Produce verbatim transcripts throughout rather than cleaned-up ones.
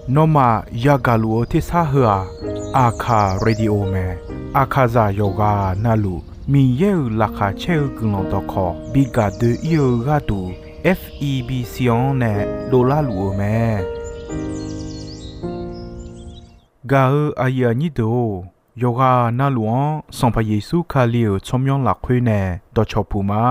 Nawmaf yagaq luf-eu tersar heu-aq, Aqkaq Radio mae. Aqkaqzaq yawqghaq navluf Miqyaer-euq laqkhaq caer-eu guiqlanq dawqkawq bi gaq doe-ir-eu gharduq, F E B C-anr nae dovlar luf-eu mae. Gaq-eu aqyuif aqnyir deuq-or, yawqghaq navluf-anr Sanqpaq Yeqsur Kali-euq tsawrmyanr lafkhoer nae dawqcawq puq ma.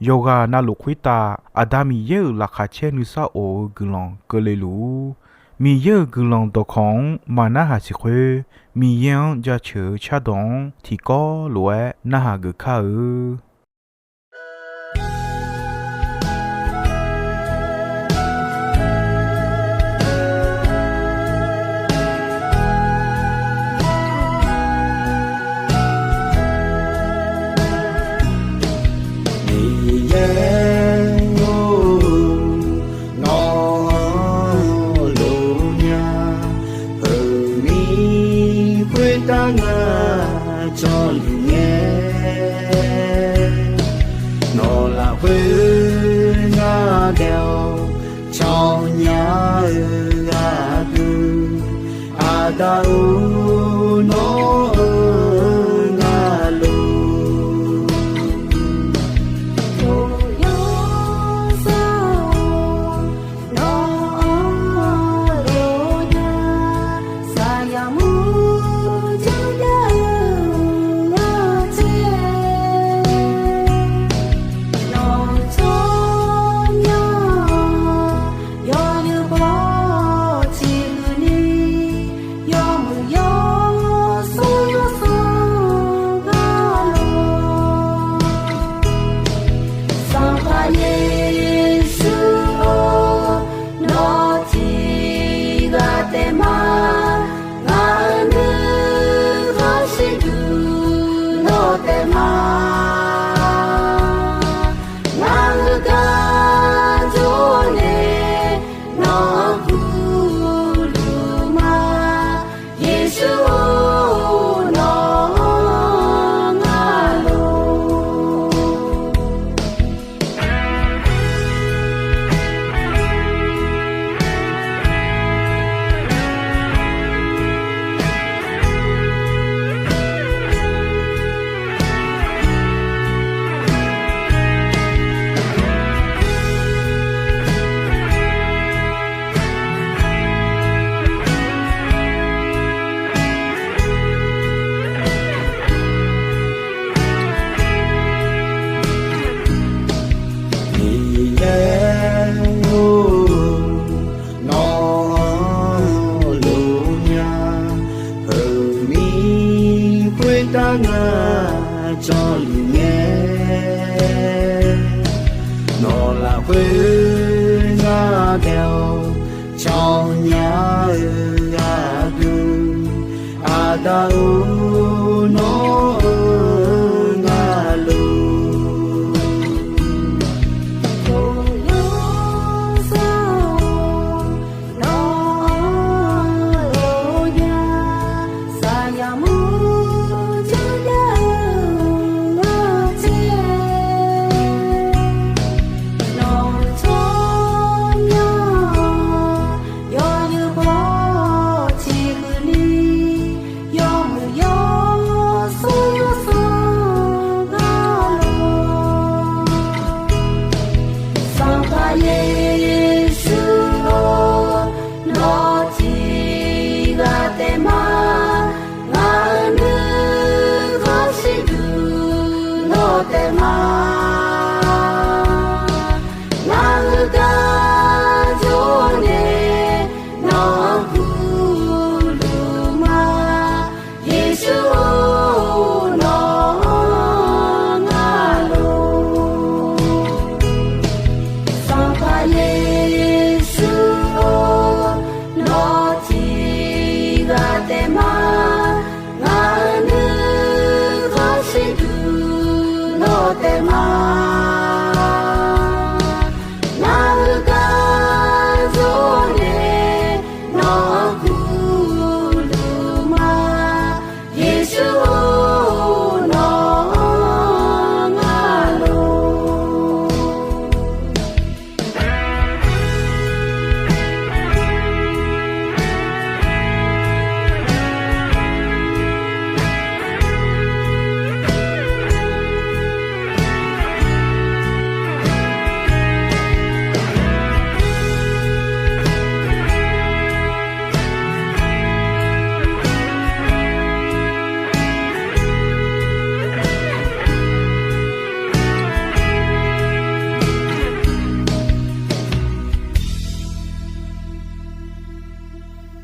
Yawqghaq navluf khoertav Aqda Miqyaer-euq laqkhaq caer nuisar of-eu guiqlanq keuvle luf-ur. Miqyaer-euq guiqlanq dawqkawq-anr maqnarhaq siq khoer, Miqyaer-anr jaceuq-eu cardawq-anr tiqkawv lof-aer narhaq geuf kar-eu. Miqyaer-or, nawq-anr lof nya, heumir khoertav ngar jawrluf ngae, nawq lafkhoer ngar daef-awr cawnya-eu gharduq, Aqda-or, nawq-anr ngar lof. Yawsanr-or, nawq-anr lof nya, saqyaq mur jawrgar-eu ngar tser, nawq-euq tsawrmyanr yawnyir baw ciqhuiq ni, yawmuiq yawsur yawsanr gar lor. Sanqpaq Yeqsur-or, nawq tiqghaq taef ma, ngaq-euq nuikhanr shirduq nawq taef ma. Ngaq-euq gar jawr nae nawq-anr gurluf ma, Yeqsur-or, nawq-anr ngar lof. Miqyaer-or, nawq-anr lof nya, heumir khoertav ngar jawrluf ngae, nawq lafkhoer ngar daef-awr cawnya-eu gharduq, Aqda-or, nawq-anr ngar lof. Yawsanr-or, nawq-anr lof nya, saqyaq mur jawrgar-eu ngar tser, nawq-euq tsawrmyanr yawnyir baw ciqhuiq ni, yawmuiq yaw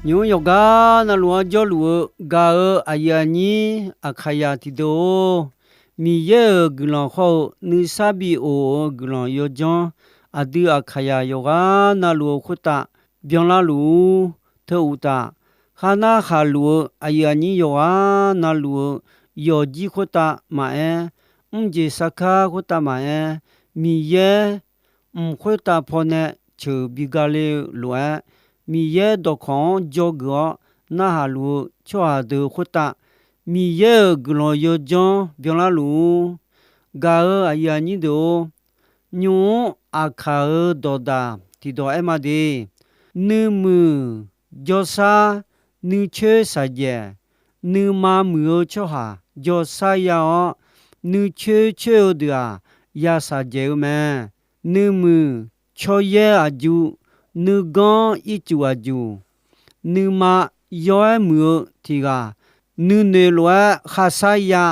Nymq-mr yawqgar navluf-anr jawrluf-eu gaq-eu aqyuif aqnyir Aqkaqyaq tiqdeuq-or, Miqyaer-euq guiqlanq hawr-eu nuisar bi of-eu guiqlanq yawdzanr, aqdui Aqkaqyaq yawqghaq navluf-eu khoertav byanlar luf-ur. Teu uqtaf, khar narhaq luf-eu aqyuif aqnyir yawqghaq navluf-eu yawqjir khoertav maqaer, mrjeq sarkar khoertav maqaer, Miqyaer mq khoertav pawnae ceuq bi gale-eu lof-aer, Miqyaer dawqkawq-anr dzawgeuf-awr narhaq luf-eu tsawrhaq deuq khoertav, Miqyaer-euq guiqlanq yawdzanr byanlar luf-ur. Gaq-eu aqyuif aqnyir deuq-or, nymq-mr Aqkaq-euq dawqdaq tiqdawq aer ma de. Nuimuiq jawrshar, nuicoer shaqjaeq, nuima muiq-eu tsawrhaq jawrshar ya-awr, nuicoer coer-eu deuq-aq, ya shaqjaeq-eu mae. Nuimuiq cawryaer aqjuq, nuiganr ircuf aqjuq, nuima yaw-aer muiq-eu tiq ghaq, nuinoeq lof-aer kharshar ya,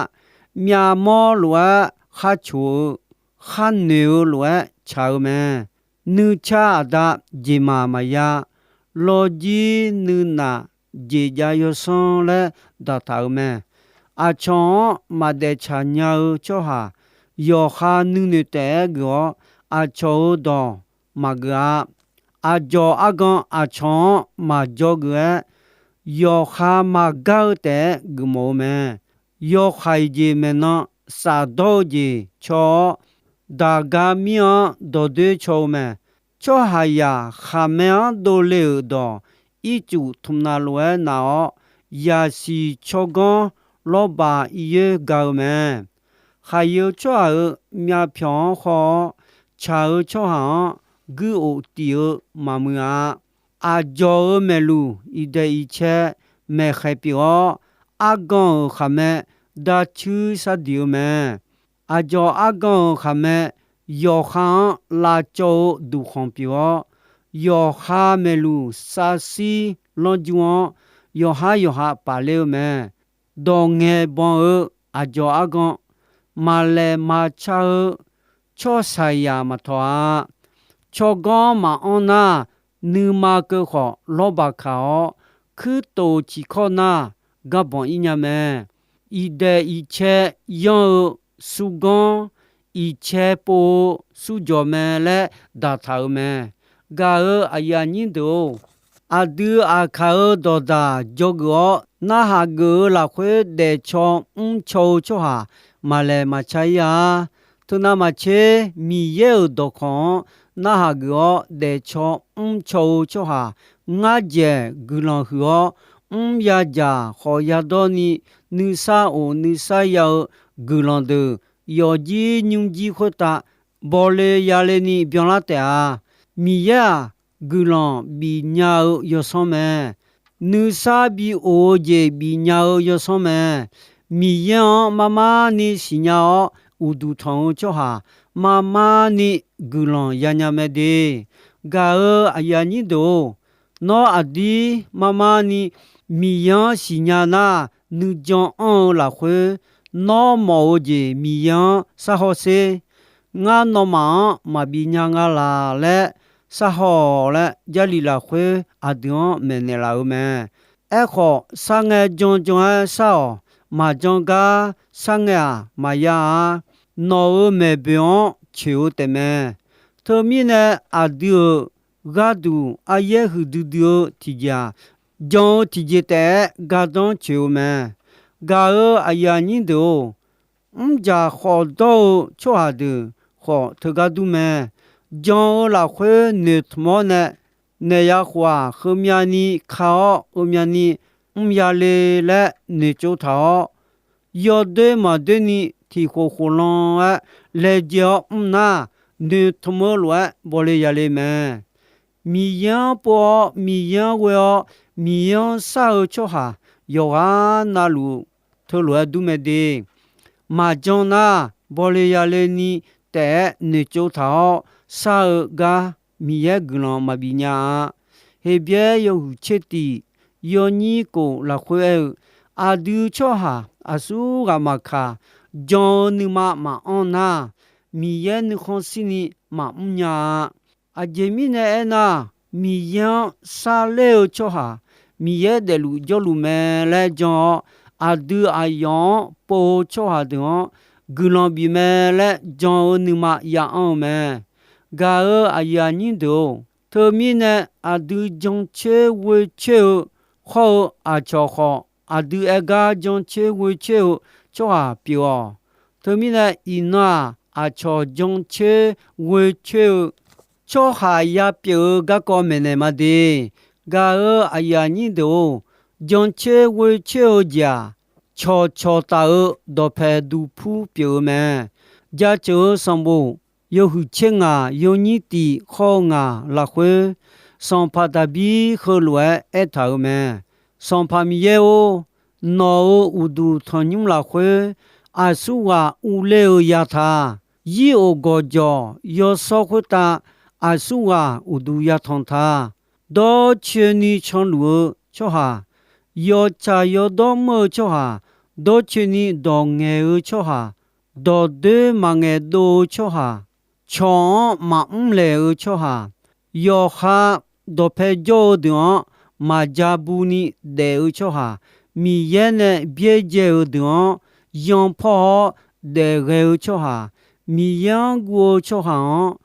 myavmawr lof-aer khar coq-eu, khar noeq-eu lof-aer tsaq-eu mae. Nuicar aqda jeqmaq maqya, lawjir nuinaf jeqjav yawsanr laer daqtaq-euq mae. Aqcawq-anr maqdaef tsaq nya-eu tsawrhaq, yawqha nuinoeq taef-aer geuf-awr, aqcawq-euq dawq maqgeuf-a. Aqdzawq argan aqcawq-anr maqdzawgeuf-aer, yawqha maqgar-eu taef-aer geufmawf-eu mae. Yawhaiq jeq maeqnan safdawr-eu jeq caw-awr, daqga mir-anr dawqdoer caw-eu mae. Tsawrhaqzaq khaqmae-anr dovle-euq dawq ircuf tmqnav lof-aer naf-awr, yaqsiq tsawrganr lawrbaq iryoer ga-eu mae. Khaqyeu tsawrhaq-euq myavpyawq-anr haw-awr, tsaq-eu tsawrhaq-anr guir of tif-eu maqmuiq-a. Aqdzawq-euq maeqluq iqdaeq iqcae maeqkhaeq pyeuf-awr, argan-euq khaqmae darcuir shardiq-eu mae. Aqdzawq argan-euq khaqmae yawqha-anr lavcawv-eu duqkhanq pyeuf-awr, yawqha maeqluq savshir lanrjur-anr yawqhar yawqha pafler-eu mae. Dawq ngaeqbanq-eu aqdzawq argan, maqlaeq maqca-eu tsawrhaqzaq maqtawq-a. Tsawrganr maqanr nar, nuima keuv khawf lawrbaq kaq-awr, kuirtof ciqkawr nar, garbanq ir nya mae. Iqdaeq iqcae yanr-eu surganr, iqcae pov-eu surjawq mae laer daqtaq-euq mae. Gaq-euq aqyuif aqnyir deuq-or, aqdui Aqkaq-euq dawqdaq dzawgeuf-awr narhaq geuf-eu lafkhoer daefcaw mrcaw-eu tsawrhaq maqlaeq maqca ir-a. Teunav maqtser, Miqyaer-euq dawqkawq-anr narhaq geuf-awr daefcaw mrcaw-eu tsawrhaq, ngar dzaeq guiqlanq huiq-awr, mr ya dzaq khawf ya dawr ni, nuisar of nuisar ya-eu guiqlanq deuq yawfjir nymrjir khoertav bawle yale ni byanlar taef-a. Miqyaer-aq, guiqlanq bifnya-eu yawsanr mae. Nuisar bi of-eu jeq bifnya-eu yawsanr mae. Miqyaer-anr mar mar ni siqnya-awr uqduq tanq-eu tsawrhaq, mar mar ni guiqlanq yanya mae de. Gaq-euq aqyuif aqnyir deuq-or, nawr aqdir mar mar ni Miqyaer-anr siqnya nar, nuijan anr-eu lafkhoer, nawr mawf-eu jeq Miqyaer-anr sharhaw sher. Ngar nawmaf-anr maqbi nya nga laq laer sharhaw-awq laer, Jarlif lafkhoer aqdui-anr maeqnaeq laf-eu mae. Aerkhawf, sharngae janjan-aer shar-awq. Maqjan gar sharngae-aq maqya-a. Nawq-euq maeqboeq-anr coeq-eu taefmae. Teumirnae, aqdui-euq gharduq aryaer huiqdui dui-eu tiqjeq-aq, jan-eu tiqjeq taef-aer gardanr coeq-eu mae. Gaq-euq aqyuif aqnyir deuq-or, mrjaq khawf dawr-eu tsawrhaq deuq khawf teugar dur mae. Jan-eu lafkhoer noeqtmq-awr nae, naeq ya khof-aq, heumyav ni ka-awr, heumyav ni mr ya le laer noeqtsov taq-awr, yawdoer maqdoer ni tiq khof khof lan-aer laejae-awr mr nar, noeqtmq-eu lof-aer bawle ya le mae. Miqyaer-anr pov-awr, Miqyaer-anr ghoe-awr, Miqyaer-anr shar-eu tsawrhaq yawqghaq navluf teulof-aer dur mae de. Maqjan nar, bawle ya le ni taef-aer noeqtsov taq-awr shar-eu gar Miqyaer guiqlanq maqbif nya-a. Heqbyaer yawhuiq tser tiq yawnyir kof lafkhoer aer-eu, aqdui tsawrhaq aqsur ghaq maqkaq, jan-eu nuima maqanr nar, Miqyaer nuikhanr shir ni maqmr nya-a. Aqjeq mirnae aernar, Miqyaer-anr sharler-eu tsawrhaq Miqyaer daefluf jawrluf mae laer jan-awr, aqdui aqyawf-anr pov-eu tsawrhaq deuq-anr guiqlanq bif mae laer jan-eu nuima ya anr-eu mae. Gaq-euq aqyuif aqnyir deuq-or, teumirnae aqdui jancoer ghoecoer-eu hawr-eu aqcawq khawf, aqdui aer gar jancoer ghoecoer-eu tsawrhaq pyeuf-awq. Teumirnae iqnan-aq, aqcawq jancoer ghoecoer-eu tsawrhaq yapyeuf-eu garkawv maeqnaeq ma de. Gaq-euq aqyuif aqnyir deuq-or, jancoer ghoecoer-eu jeq-aq, cawqcawq taf-eu dawqpaeq duqpur pyeuf-eu mae. Jaceuq-eu sanqbof yawhuiq tser ngaq yawnyir tiq hawr-eu ngaq lafkhoer, sanqpaq Daqbir heulof-aer aertaq-euq mae. Sanqpaq Miqyaer-or, nawq-euq uqduq tanqnymr lafkhoer, aqsurghaq urler-eu ya ta. Yir of gawqjawq yawshawr khoertav, aqsurghaq uqduq yatanq ta. Dawrcoeni canluf-eu tsawrhaq, yawtsaq yawdawr mr-eu tsawrhaq, dawrcoeni dawq ngaeq-eu tsawrhaq, dawqdoer maqngaeq dov-eu tsawrhaq, cawq-anr maqmr laeq-eu tsawrhaq, yawqha dawqpae jawr-eu deuq-anr maqja bu ni daef-eu tsawrhaq, Miqyaer nae byaerdzae-euq deuq-anr yanpawr-awr daef ghae-eu tsawrhaq, Miqyaer-anr guv-eu tsawrhaq-anr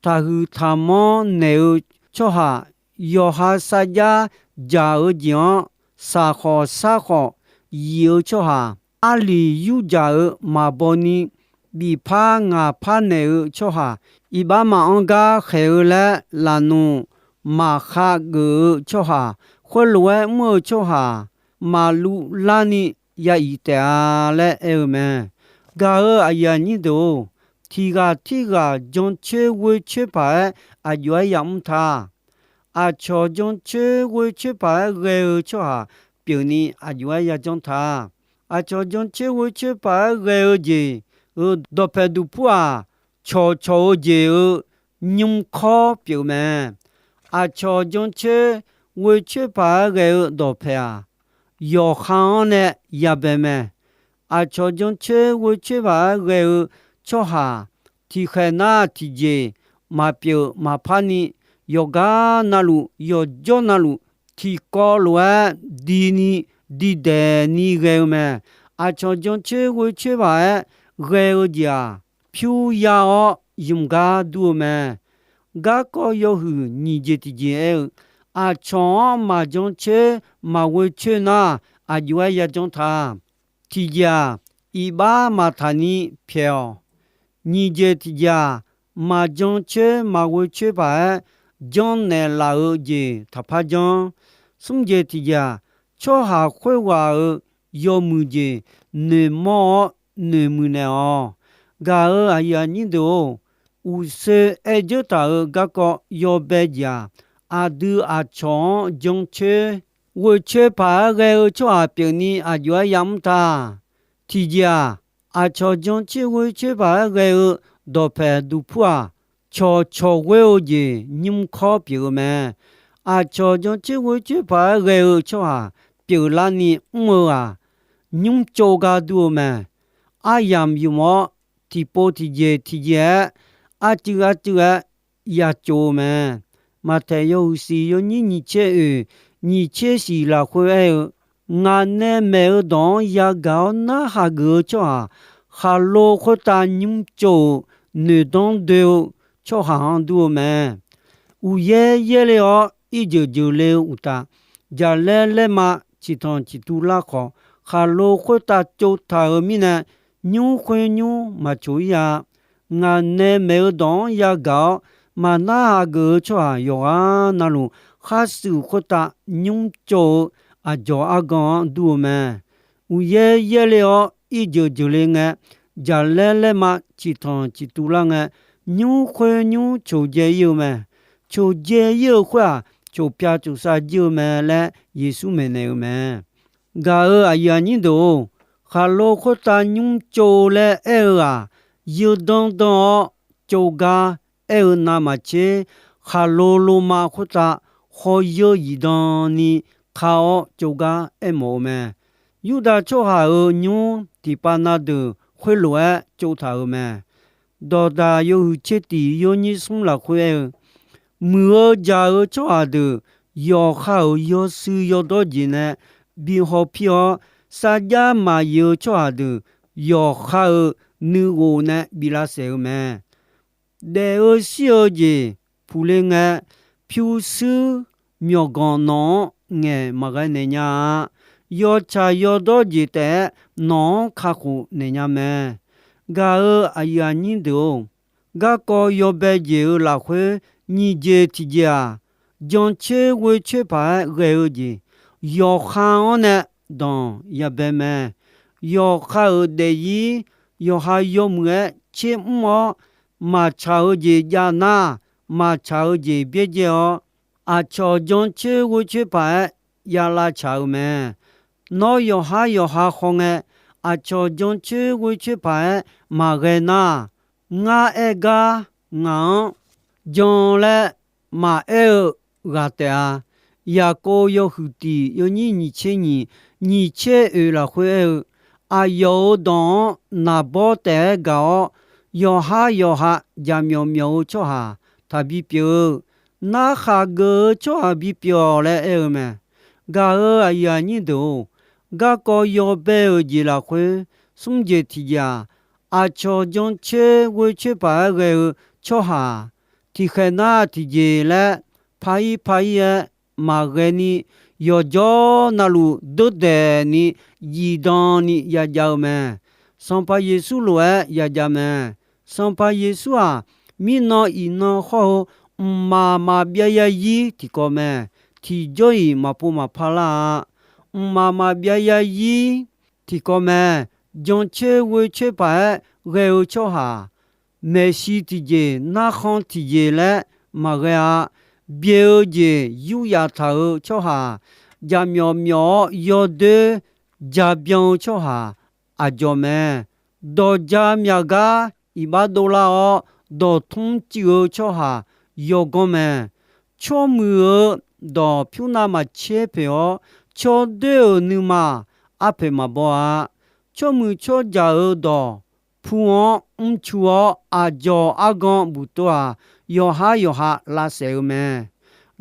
taqhuiq taqmanr naeq-eu tsawrhaq, yawqha sarjax dzaq-eu jeq-anr saqkhawf sarkhawf yif-eu tsawrhaq, arliq yurdzaq-eu maqbaw ni bifpar ngaqpar naeq-eu tsawrhaq, iqbax maqanr gar khaeq-eu laer lafnuq maqkhav geuf-eu tsawrhaq, khoerlof-aer mr-eu tsawrhaq maqluv larni ya iq taef-a laer aer-eu mae. Gaq-euq aqyuif aqnyir deuq-or, tiq ghaq tirghaq jancoer ghoecoer paq-aer aqjox-aer yamr ta. Aqcawq jancoer ghoecoer paq-aer ghae-eu tsawrhaq pyeufni aqjox-aer yajanr ta. Aqcawq jancoer ghoecoer paq-aer ghae-eu jeq-euq dawqpaeq duqpur-aq, cawqcawq-eu jeq-euq nymrkawr pyeuf mae. Aqcawq jancoer ghoecoer paq-aer ghae-eu dawqpaeq-aq, yawqha-anr nae yabae mae. Aqcawq jancoer ghoecoer paq-aer ghae-eu tsawrhaq, tiqkhaeq nar tiqjeq maqpyeuf maqpar ni, yawqgar navluf yawqjawr navluf tiqkawv lof-aer dini diqdaeq ni ghae-eu mae. Aqcawq jancoer ghoecoer paq-aer ghae-eu jeq-aq, pyur yar-awr ymq gar dur-eu mae. Garkawv yawhuiq nyiq jeq tiqjeq aer-eu, aqcawq-anr maqjan coer maqghoe coer nar, aqjox-aer yajanr ta. Tiqjeq-aq, iqbax maqtaq ni pyaeq-awq. Nyiq jeq tiqjeq-aq, maqjan coer maqghoe coer paq-aer janrnaeq laf-eu jeq taqpar janr. Smr jeq tiqjeq-aq, tsawrhaq khoerghaq-euq yawmuiq jeq noeqmawr-awr noeqmuiq naeq-awq. Gaq-euq aqyuif aqnyir deuq-or, uqshoe aer dzeur taq-euq garkawv yawbae jeq-aq, aqdui aqcawq-anr jan coer ghoe coer paq-aer ghae-eu tsawrhaq pyeufni aqjox-aer yamr ta. Tiqjeq-aq, aqcawq jan coer ghoe coer paq-aer ghae-eu dawqpaeq duqpur-aq, cawqcawq ghoer-eu jeq nymr kawr pyeuf-eu mae. Aqcawq jan coer ghoe coer paq-aer ghae-eu tsawrhaq pyeuflarni mr-eu-aq, nymr tsov gar dur-eu mae. Aryamq ymq-awr, tiqpov tiqjeq tiqjeq-aer, arcuiv arcuiv-aer ya tsov-eu mae. Maqtaeq yawhuiq siq yawnyir nyiq tser oeq, nyiq tser siq lafkhoer aer-eu, ngaq nae maeq-eu dawq-anr yagaq-awr narhaq geuf-eu tsawrhaq, khaqlo khoertav nymr tsov-euq noeqdanr doe-eu tsawrhaq-anr dur-eu mae. Uqyaer yaerle-awr irjeuq jeuqle-eu uqtaf, jaqlaer laerma ciqtanq ciqtuv lar khawf, khaqlo khoertav tsovtaq-euq mirnae, nymr khoer nymr maqcoq-ir-a. Ngaq nae maeq-eu dawq-anr yagaq-awr maqnar hageuf-eu tsawrhaq yawqghaq navluf, kharshuif khoertav nymr tsov-eu aqdzawq argan-anr dur-eu mae. Uqyaer yaerle-awr irjeuq jeuqle ngae, jaqlaer laerma ciqtanq ciqtuv lar ngae, nymr khoer nymr coqdzae-ir-eu mae. Coqdzae-ir-eu khoer-aq, coqpyav coqsav jir-eu mae laer Yeqsur maeqnaeq-eu mae. Gaq-euq aqyuif aqnyir deuq-or, khaqlo khoertav nymr tsov laer aer-eu-aq, yeudan dan-awr tsov gar aer-eu navmaqtser, khaqlo loma khoertav khawr yeur zifdan ni ka-awr tsov gar aermawf-eu mae. Yurdav tsawrhaq-euq nymr tiqpav na deuq khoerlof-aer tsovtaq-euq mae. Dawqdaq yawhuiq tser tiq yawnyir smr lafkhoer aer-eu, muiq-eu jaq-eu tsawrhaq deuq yawqha-euq yawshuif yawdawr jeq nae bi hawpir-awr, sarjax maqyif-eu tsawrhaq deuq yawqha-euq nuighof nae bi lavsaef-eu mae. Daef-eu shir-eu jeq puqle ngae, pyurshuir myawqganq nawq-anr ngaeq maqghae naeq nya-a. Yawtsaq yawdawr jeq taef-aer nawq-anr kakhof naeq nya mae. Gaq-euq aqyuif aqnyir deuq-or, garkawv yawbae jeq-euq lafkhoer nyiq jeq tiqjeq-aq, jancoer ghoer coer paq-aer ghae-eu jeq yawqha-anr nae danq yabae mae. Yawqha-euq daefzir yawqha yawmuiq-aer tser mr-awr, maqtsaq-eu jeq jav nar, maqtsaq-eu jeq byaerdzae-awr, aqcawq jancoer ghoer coer paq-aer ya lavtsaq-eu mae. Nawr yawqhar yawqha khawngae, aqcawq jancoer ghoer coer paq-aer maqghae nar, ngar aer gar ngaq-anr jan laer maqaer-eu ghaq taef-a. Yaqkov yawhuiq tiq yawnyir nyiq tser nyiq, nyiq tser oeq lafkhoer aer-eu, aqyawf-euq dawq-anr naqbawr taef-aer gaq-awr, yawqhar yawqha jaqmyawf myawf-eu tsawrhaq taqbi pyeuf-eu, narkhaq geuf-eu tsawrhaq bipyeuf-awq laer aer-eu mae. Gaq-euq aqyuif aqnyir deuq-or, garkawv yawbae-euq jeq lafkhoer smr jeq tiqjeq-aq, aqcawq jancoer ghoer coer paq-aer ghae-eu tsawrhaq tiqkhaeq nar tiqjeq laer, paq-ir paq-ir-aer maqghae ni, yawqjawr navluf deurdaeq ni, zifdan ni yajav-eu mae. Sanqpaq Yeqsur lof-aer yajav mae. Sanqpaq Yeqsur-aq, mirnan iqnan hawr-eu mqmaq maqbyav yarzir tiqkawv mae. Tiqjawr-iq maqpov maqpar lar-a. Mqmaq maqbyav yarzir tiqkawv mae. Jancoer ghoer coer paq-aer ghae-eu tsawrhaq, maeqshi tiqjeq narkhan tiqjeq laer maqghae-a. Byaeq-eu jeq yur yaftaq-eu tsawrhaq, jaqmyawf myawf-awr yawdoer jabyan-eu tsawrhaq aqjawq mae. Dawqja myaq gar iqbax dovlar-awr, dawqtmr cuiv-eu tsawrhaq yawganr mae. Tsawrmuiq-euq dawq pyur navmaqtser poeq-awr, tsawrdoer-euq nuima arpoeq maqbaw-a. Tsawrmuiq tsawrjaq-euq dawq pu-anr mrcu-awr, aqdzawq argan buftov-aq, yawqhar yawqha lavsaef-eu mae.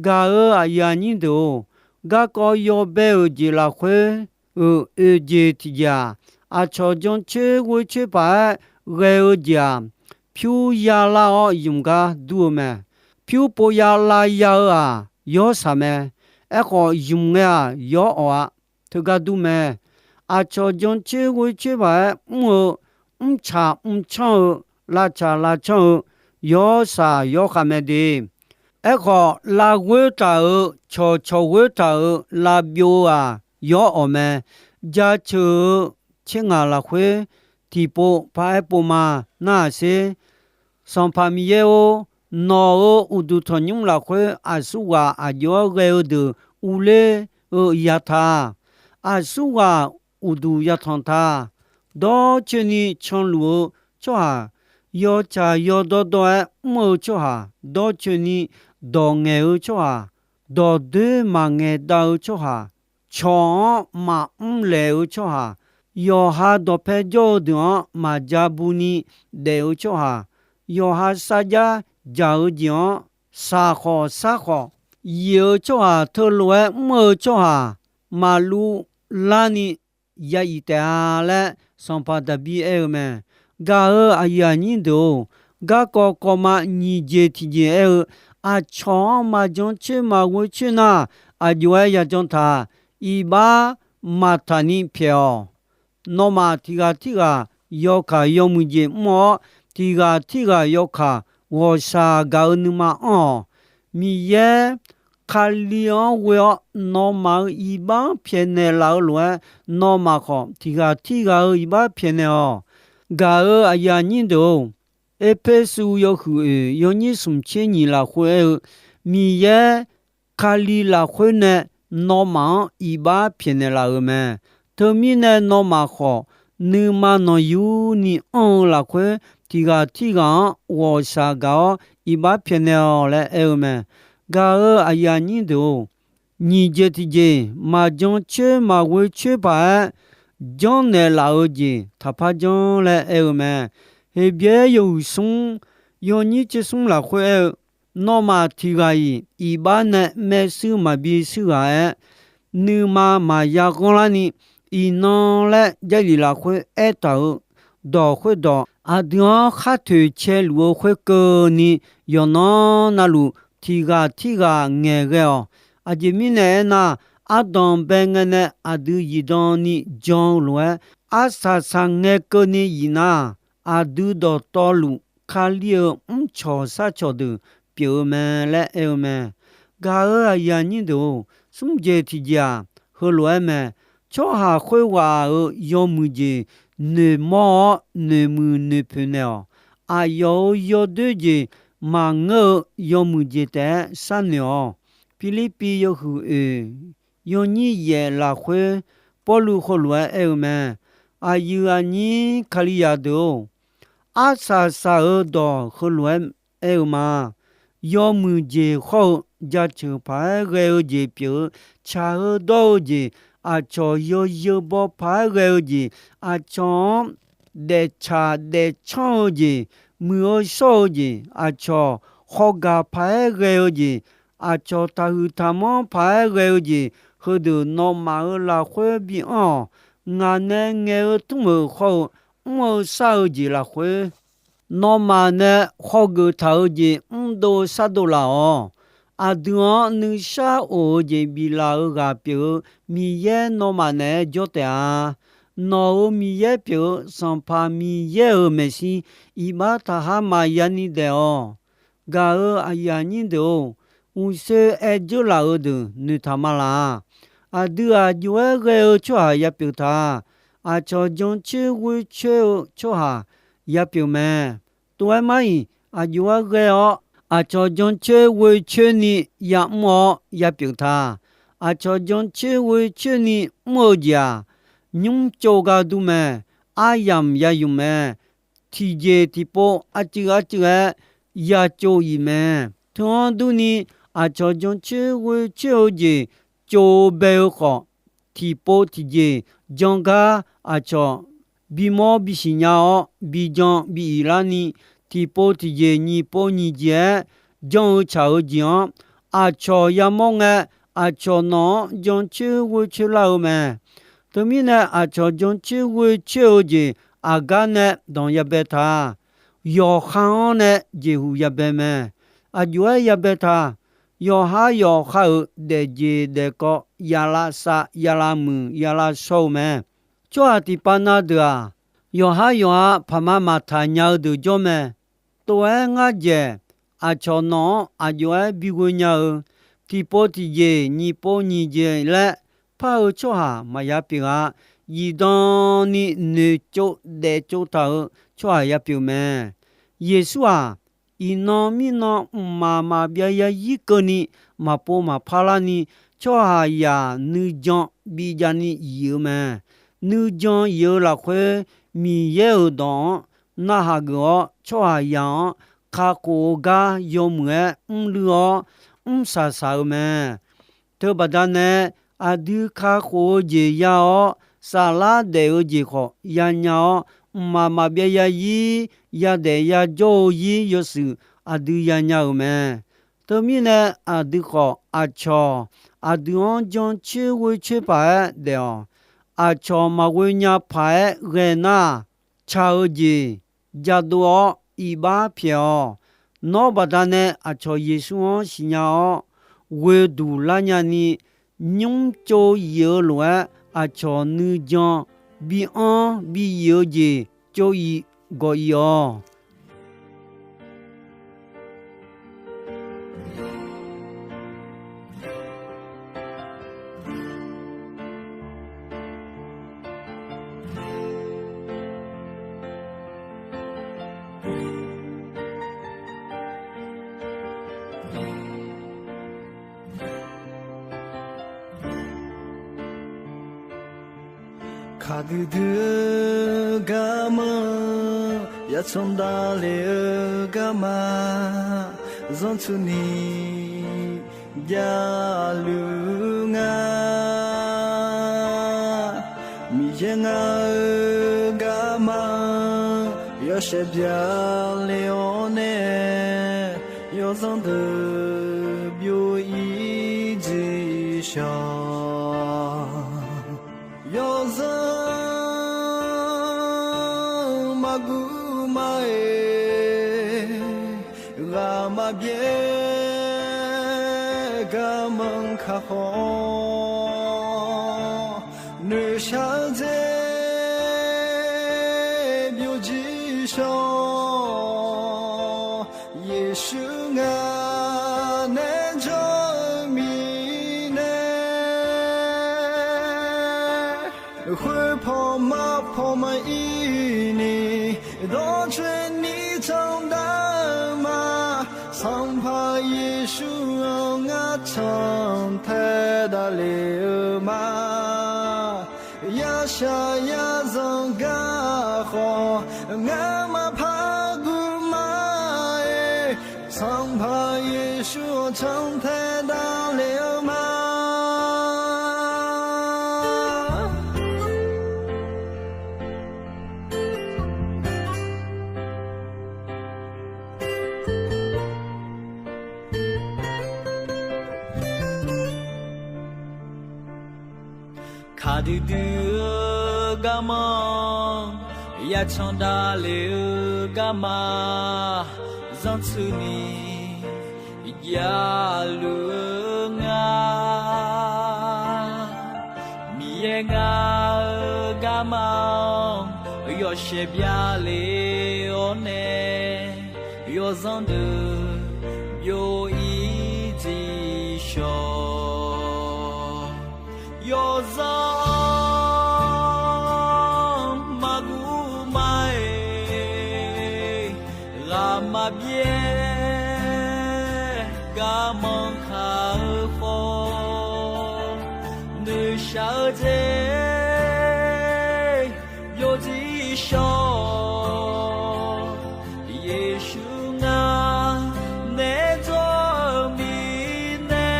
Gaq-euq aqyuif aqnyir deuq-or, garkawv yawbae-euq jeq lafkhoer-euq oeq jeq tiqjeq-aq, aqcawq jancoer ghoer coer paq-aer ghae-eu jeq-aq, pyur ya lar-awr ymq gar dur-eu mae. Pyur pov ya lav ya-eu-aq, yawr saq mae. Aerkhawf, ymq ngae-aq, yawr awq-a. Teugar dur mae. Aqcawq jancoer ghoer coer paq-aer mr-eu, mrtsaq mrcanr-eu, lavtsaq lavcanr-eu, yawr saq yawr khav mae de. Aerkhawf, lavghoer taq-euq, cawqcawq ghoer taq-euq lavbyov-eu-aq, yawr awq mae. Jaceuq-eu tser ngaq lafkhoer tiqpov paq-aer pov ma. Narhaq sher. Sanqpaq Miqyaer-or, nawq-euq uqduq tanqnymr lafkhoer aqsurghaq aqjox-aer ghae-eu deuq uvler-eu yata. Aqsurghaq uqduq yatanq ta. Dawrcoeni canluf-eu tsawrhaq, yawtsaq yawdawr dawr-aer mr-eu tsawrhaq, dawrcoeni dawq ngaeq-eu tsawrhaq, dawqdoer maqngaeq dav-eu tsawrhaq, cawq-anr maqmr laeq-eu tsawrhaq, yawqha dawqpae jawr-eu deuq-anr maqja bu ni daef-eu tsawrhaq, yawqha sarjax jaq-eu jeq-anr saq khawf sar khawf yif-eu tsawrhaq, teulof-aer mr-eu tsawrhaq, maqluv larni ya yif taef-a laer, sanqpaq Daqbir aer-eu mae. Gaq-euq aqyuif aqnyir deuq-or, garkawv kawv ma nyiq jeq tiqjeq aer-eu, aqcawq-anr maqjan coer maqghoe coer nar, aqjox-aer yajan taq. Iqbax maqtaq ni pyaeq-awq. Nawmaf tiq ghaq tirghaq yawkaq yawmuiq jeq mr-awr, tiq ghaq tirghaq yawkaq ghawqshaq gaq-eu nuima anr-awq. Miqyaer Kali-anr ghoe-awr nawmaf-euq iqbax-anr pyaeqnaeq laf-eu lof-aer, nawmaf khawf tiq ghaq tirghaq-euq iqbax pyaeqnaeq-awq. Gaq-euq aqyuif aqnyir deuq-or, Erpersu yawhuiq oeq yawnyir smq tser nyiq lafkhoer aer-eu, Miqyaer Kali lafkhoer nae nawmaf-anr iqbax pyaeqnaeq laf-euq mae. Teumirnae nawmaf khawf, nuima nanqyurni anr-eu lafkhoer tiq ghaq tirghaq-anr ghawqshaq gaq-awr iqbax pyaeqnaeq-awq laer aer-eu mae. Gaq-euq aqyuif aqnyir deuq-or, nyiq jeq tiqjeq maqjan coer maqghoe coer paq-aer janrnaeq laf-eu jeq taqpar janr laer aer-eu mae. Heqbyaer yawhuiq smr yawnyir tser smr lafkhoer aer-eu, Nawmaf tiq ghaq-iq iqbax nae maershuir maqbi shuir ghaq-aer, nuima maqya ghanr larni, iqnan laer Jarlif lafkhoer aertaq-euq dawq khoerdawq, aqdui-anr khar toeq cae luf-eu khoerkeuvni, yawqnan navluf tiq ghaq tirghaq ngaeqghae-awq. Aqjeq mirnae aernar, ardanq bae ngae nae aqdui zifdan ni jan-eu lof-aer, arsaq saqngae keuvni zifnar, aqdui dawqtawvluf Kali-euq mrcawq sarcawq deuq pyeuf-eu mae laer aer-eu mae. Gaq-euq aqyuif aqnyir deuq-or, smr jeq tiqjeq-aq, heulof-aer mae. Tsawrhaq khoerghaq-euq yawmuiq jeq noeqmawr-awr, noeqmuiq noeqpoeq naeq-awq. Aqyawf-euq yawdoer jeq maqngeur-eu yawmuiq jeq taef-aer sharnoeq-awq. Pirlirpiv yawhuiq oeq yawnyir yaef lafkhoer, Pawrluv heulof-aer aer-eu mae. Aqyuif aqnyir Kalizaq deuq-or, arsaq saq-euq dawq heulof-aer aer-eu ma. Yawmuiq jeq hawr-eu jaceuq paq-aer ghae-eu jeq pyeuf-eu, tsaq-eu dawr-eu jeq, aqcawq yawzeu baw paq-aer ghae-eu jeq, aqcawq-anr daeftsaq daefcanr-eu jeq, muiq-eu shawr-eu jeq, aqcawq hawgaq paq-aer ghae-eu jeq, aqcawq taqhuiq taqmanr paq-aer ghae-eu jeq, heudeuq nawmaf-euq lafkhoer bianr-awq. Ngaq nae ngaeq-eu tmr-euq hawr-eu mr-eu shar-eu jeq lafkhoer, nawmaf nae hawgeuf taq-eu jeq mrdov shardov laf-awq. Aqdui-anr nuishar of-eu jeq biflaf-eu ghaq pyeuf-eu Miqyaer nawmaf naeq-aer jawr taef-a. Nawq-euq Miqyaer pyeuf-eu Sanqpaq Miqyaer-euq maeqshi iqbax taqhar maqya ni daef-awq. Gaq-euq aqyuif aqnyir deuq-or, uqshoe aer dzeurlaf-eu deuq noeqtaq ma laq. Aqdui aq jov-aer ghae-eu tsawrhaq yapyeuf ta. Aqcawq jancoer ghoercoer-eu tsawrhaq yapyeuf mae. Tov-aer mar-iq, aq jov-aer ghae-awr aqcawq jancoer ghoercoer ni yamr-awr yapyeuf ta. Aqcawq jancoer ghoercoer ni mr-eu jeq-aq, nymr tsov gar dur mae. Aryamq ya ymq mae. Tiqjeq tiqpov arcuiv arcuiv-aer ya tsov-iq mae. Teu-anr durni, aqcawq jancoer ghoercoer-eu jeq tsov bae-eu khawf, tiqpov tiqjeq jan gar aqcawq bimawr bisiq nya-awr, bijan bi-iq larni, tiqpov tiqjeq nyiq pov nyiq jeq-aer janr-eu tsaq-eu jeq-anr aqcawq yamawr ngae, aqcawq nawq-anr jancoer ghoercoer lar-eu mae. Teumirnae, aqcawq jancoer ghoercoer-eu jeq aqgar nae danq yabae ta. Yawqha-anr nae jeqhuq yabae mae. Aq jov-aer yabae ta. Yawqhar yawqha-euq daefjeq daefkawv, yalav sav, yalav muiq, yalav shaw-eu mae. Tsawrhaq tiqpav na deuq-aq, yawqhar yawqha paqma maqtaq nya-eu deuq jawr mae. Tov-aer ngar dzaeq, aqcawq nawq-anr aq jov-aer bighoe nya-eu, tiqpov tiqjeq nyiq pov nyiq jeq laer par-eu tsawrhaq maqya pyeuf-a. Zifdan ni noeqtsov daeftsov taq-euq tsawrhaq ya pyeuf mae. Yeqsur-aq, iqnan mirnan mqmaq maqbyav yarzir keuvni maqpov maqpar larni, tsawrhaqzaq nuijan bijav ni yif-eu mae. Nuijan yif-eu lafkhoer, Miqyaer-euq dawq-anr narhaq geuf-awr, tsawrhaqzaq-anr kakhof-eu gar yawmuiq-aer mrluiv-awr mrsaq saq-eu mae. Teubaqda nae, aqdui kakhof-eu jeq ya-awr, saflar daef-eu jeq khawf yanya-awr, mqmaq maqbyav yarzir, yadaef yajawr-eu zir yawshuif aqdui yanya-euq mae. Teumirnae, aqdui khawf aqcawq aqdui-anr jancoer ghoercoer paq-aer daef-awq. Aqcawq maqghoe nya paq-aer ghae nar, tsaq-eu jeq jadov-awr iqbax pyaeq-awq. Nawr baqdanae aqcawq Yeqsur-anr siqnya-awr, ghoeduq lar nyani, nymr tsov yif-eu lof-aer aqcawq nuijan bi-anr bi yif-eu jeq tsov yif gawq yif-awq. Kaqdui dui-eu garma, yatsanq davle-eu garma, zanrtsuni javluf nga. Miqyaer ngar-eu garma, yawshaef byaqle-awr nae, yaw zanrdeuq byov-ir jeq shawq. Yawzanr maqguv ma-aer, ghaq maqbyaer garmanr kaq khawf, noeqshaq-eu dzer byovjir shawq. Yeqsur ngaq nae jawr-eu mirnae, khoerpaw marpaw maqir ni, dawrcoeni candav-eu ma. Sanqpaq Yeqsur-anr ngar cantae davlef-eu ma. Yashaq yazanq gar khawf, ngamaf par guv ma-aer, Sanqpaq Yeqsur-anr cantae davlef-eu ma. Kaqdui dui-eu garmanr, yacan davlef-eu garma, zanrtsuini javluf-eu nga. Miqyaer ngar-eu garma-anr yawshaef byavlef-awr nae, yawzanr deuq byov-ir jeq shawq. Yawzanr maqguv ma-aer, ghaq maqbyaer garmanr kaq-eu khawf, noeqshaq-eu dzer byovjir shawq. Yeqsur ngar nae jawr-eu mirnae,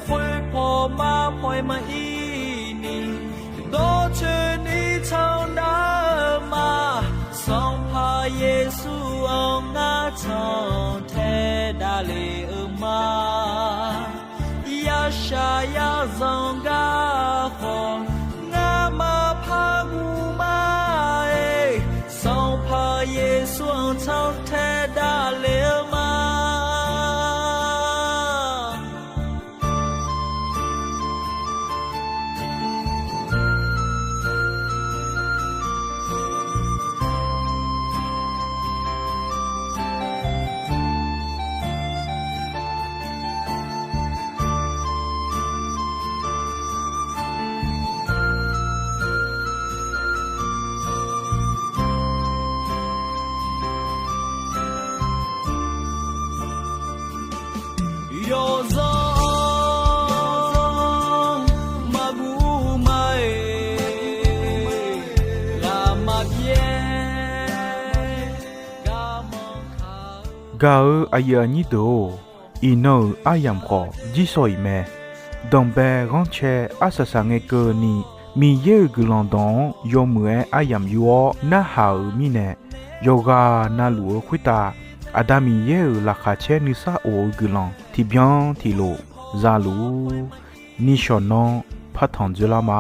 khoerpaw marpaw-aer maqir ni, dawrcoeni candav-eu ma. Sanqpaq Yeqsur-anr ngar cantae davlef-eu ma. Yashaq yazanq gar khawf, ngamaf par guv ma-aer, Sanqpaq Yeqsur-anr cantae davlef-eu ma. Yawzanr maqguv ma-aer, ghaq maqbyaer garmanr kaq-eu. Gaq-eu aqyuif aqnyir deuq-or, iqnan-euq aryamq khawf jirsawq iq mae. Danqbae ghanrcae arsaq saqngae keuvni, Miqyaer-euq guiqlanq dawq-anr yawmuiq-aer aryamq yur-awr narhaq-euq mirnae, yawqghaq navluf-eu khoertav Aqda Miqyaer-euq laqkhaq caer nuisar of-eu guiqlanq tiqbyan tiqlof zaluf-ur. Nishawq nanr partanq dzoerlar ma.